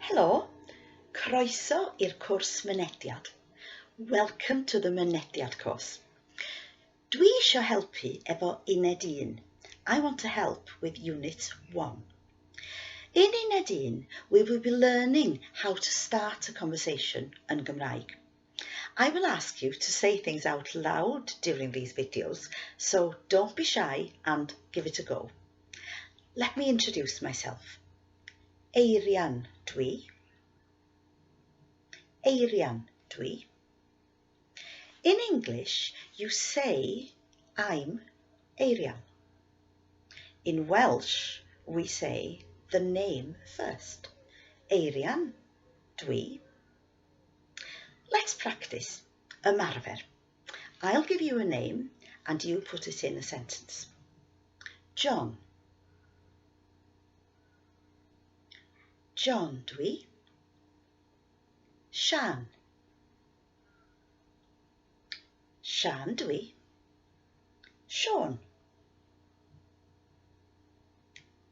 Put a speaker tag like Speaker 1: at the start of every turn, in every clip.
Speaker 1: Helo, croeso i'r cwrs Mynediad. Welcome to the Mynediad course. Dwi eisiau helpu efo Uned 1. I want to help with Unit 1. In Uned 1, we will be learning how to start a conversation yn Gymraeg. I will ask you to say things out loud during these videos, so don't be shy and give it a go. Let me introduce myself. Eirian dwi. Eirian dwi. In English, you say, I'm Eirian. In Welsh, we say the name first. Eirian dwi. Let's practice. Ymarfer. I'll give you a name and you put it in a sentence. John. John dwi. Sian. Sian dwi. Siôn.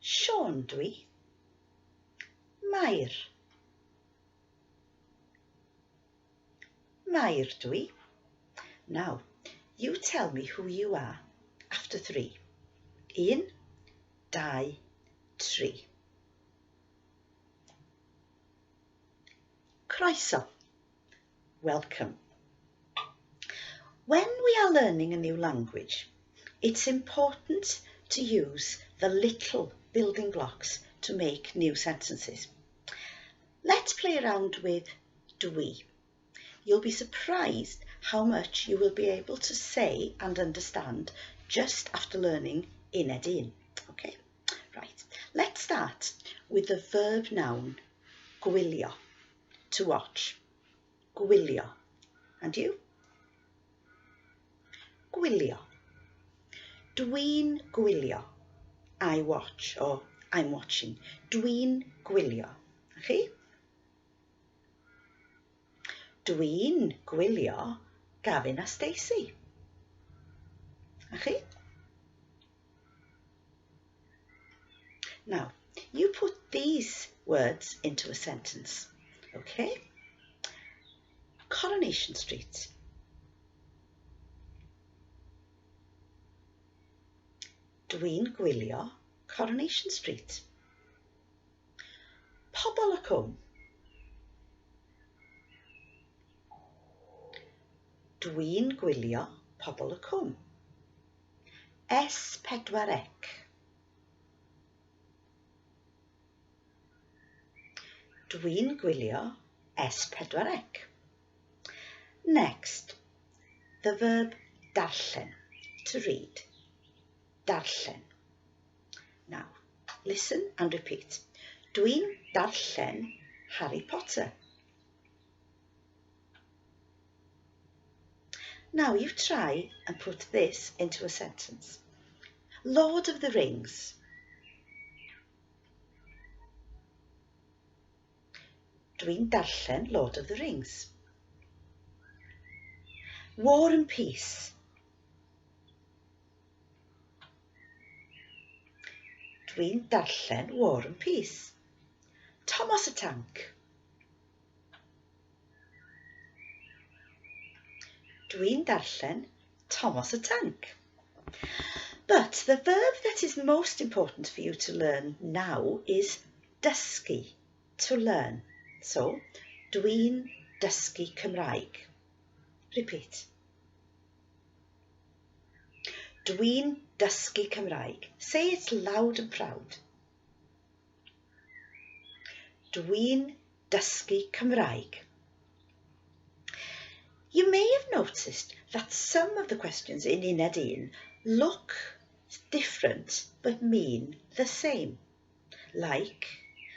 Speaker 1: Siôn dwi. Mair. Mair dwi. Now, you tell me who you are after three. Un, dau, tri. Croeso. Welcome. When we are learning a new language, it's important to use the little building blocks to make new sentences. Let's play around with dwi. You'll be surprised how much you will be able to say and understand just after learning Uned Un. Okay, right. Let's start with the verb noun gwylio, to watch. Gwylio. And you? Gwylio. Dwi'n gwylio. I watch or I'm watching. Dwi'n gwylio. A chi? Dwi'n gwylio Gavin a Stacey. A chi? Now, you put these words into a sentence, okay? Coronation Street. Dwi'n gwylio Coronation Street. Pobol y Cwm. Dwi'n gwylio Pobol y Cwm. S4C. Dwi'n gwylio S4C. Next, the verb darllen, to read. Darllen. Now, listen and repeat. Dwi'n darllen Harry Potter. Now you try and put this into a sentence. Lord of the Rings. Dwi'n darllen Lord of the Rings. War and Peace. Dwi'n darllen War and Peace. Thomas y Tank. Dwi'n darllen Thomas y Tank. But the verb that is most important for you to learn now is dysgu, to learn. So, dwi'n dysgu Cymraeg. Repeat. Dwi'n dysgu Cymraeg. Say it loud and proud. Dwi'n dysgu Cymraeg. You may have noticed that some of the questions in Uned 1 look different but mean the same. Like,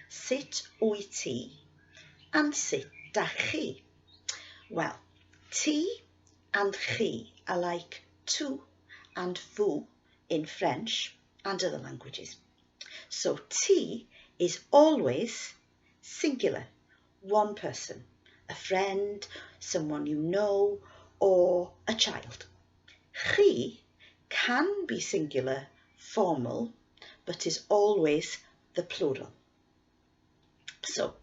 Speaker 1: sut wyt ti and sut dach chi? Well, ti and chi are like tu and vous in French and other languages. So ti is always singular, one person, a friend, someone you know, or a child. Chi can be singular, formal, but is always the plural. So,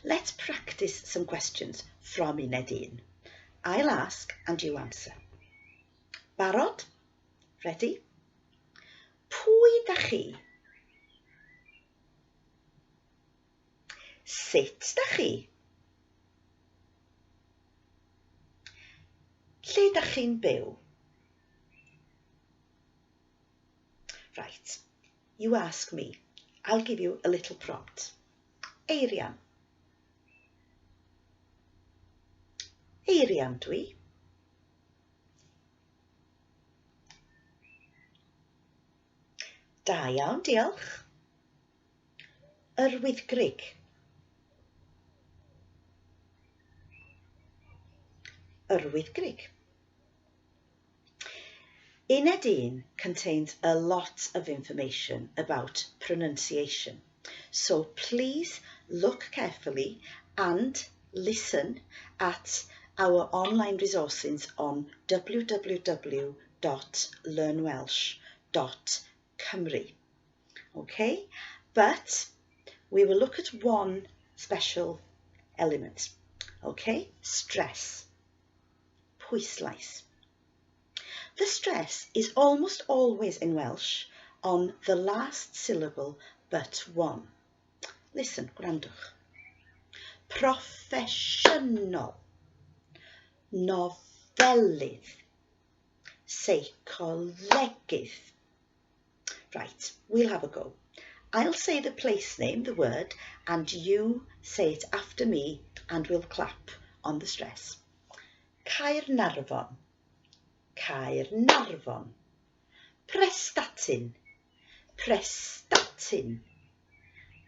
Speaker 1: Let's practice some questions from Uned 1. I'll ask and you answer. Barod? Ready? Pwy da chi? Sut da chi? Lle da chi'n byw? Right, you ask me. I'll give you a little prompt. Eirian. Eirian dwi. Da iawn, diolch. Yr Wyddgrug. Yr Wyddgrug. Uned 1 contains a lot of information about pronunciation, so please look carefully and listen at our online resources on www.learnwelsh.cymru. Okay, but we will look at one special element. Okay, stress, pwyslais. The stress is almost always in Welsh on the last syllable but one. Listen, gwrandwch. Proffesiynol. Nofelydd. Seicolegydd. Right, we'll have a go. I'll say the place name, the word, and you say it after me and we'll clap on the stress. Caernarfon. Caernarfon. Prestatyn. Prestatyn.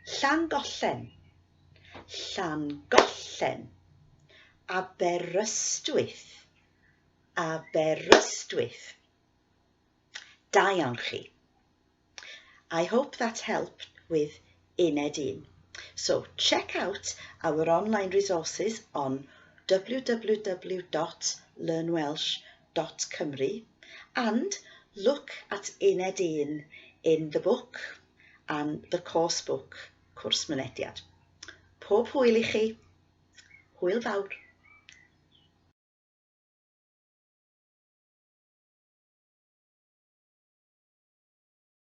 Speaker 1: Llangollen. Llangollen. Aberystwyth. Aberystwyth. Da iawn chi. I hope that helped with Uned 1. So check out our online resources on www.learnwelsh.cymru and look at Uned 1 in the book and the course book, Cwrs Mynediad. Pob hwyl i chi. Hwyl fawr.